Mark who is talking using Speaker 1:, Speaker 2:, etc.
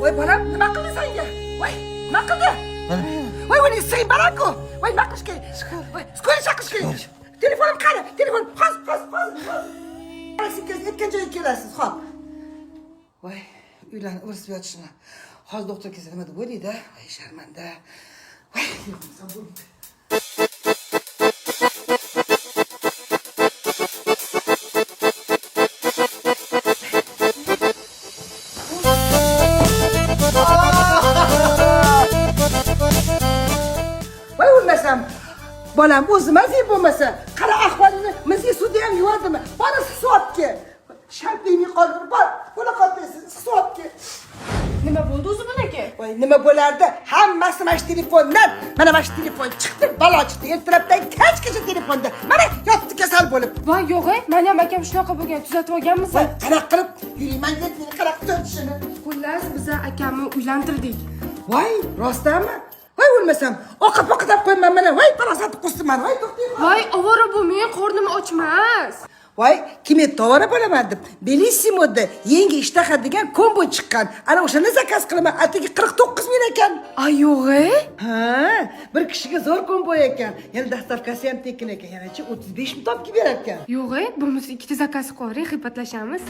Speaker 1: Voy bolam, nima qildi senga? Voy, nima qildi? Voy, uni issig'ing balandku. Voy, nima qilish kerak? Voy, скорый chaqirish kerak. Telefonim qani? Telefon, hozir, hozir, hozir. Hozir aytgan joyga kelasiz, hop. Voy, uylarni o'risib yotishini. Hozir doktor kelsa nima deb o'ylaydi? Voy, sharmanda. Voy, yo'qmasam bo'lmaydi. Voy, o'lmasam. Bolam o'zi mazing bo'lmasa, qara ahvolini mizli suvda ham yuvadimi? Bor, issiq. Sharpingni qoldir, bor, bo'la qolmaysiz, issiq.
Speaker 2: Nima bo'ldi o'zi bunaka?
Speaker 1: Voy, nima bo'lardi? Hammasi mana shu telefondan. Mana shu telefon chiqdi, balo chiqdi. Ertalabdan kechgacha telefonda. Mana yotdi kasal bo'lib.
Speaker 2: Voy, yo'q, e, mani ham akam shunaqa bo'lgan, tuzatib olganmiz.
Speaker 1: Voy, qanaqa qilib yuriyman deb meni qanaqa tuzatishini.
Speaker 2: Xullas, biza akamni uylantirdik.
Speaker 1: Voy, rostdanmi? Voy, o'lmasam, ovqat poqat qo'yman mana. Voy, farosatni qusdim mana. Voy, to'xtang.
Speaker 2: Voy, ovora bo'lmang, qornim ochmas.
Speaker 1: Voy, kim aytdi ovora bo'laman deb? Bellissimoda yangi ishtaha degan kombo chiqqan. Ana o'shani zakaz qilaman. Atigi 49 ming ekan.
Speaker 2: Ay, yo'q, e.
Speaker 1: Ha, bir kishiga zo'r kombo ekan. Yana доставка si ham tekin ekan. Yanachi 35 ming topib berar ekan.
Speaker 2: Yo'q, e, bo'lmasa ikkita zakaz qilib yuboring, g'iybatlashamiz.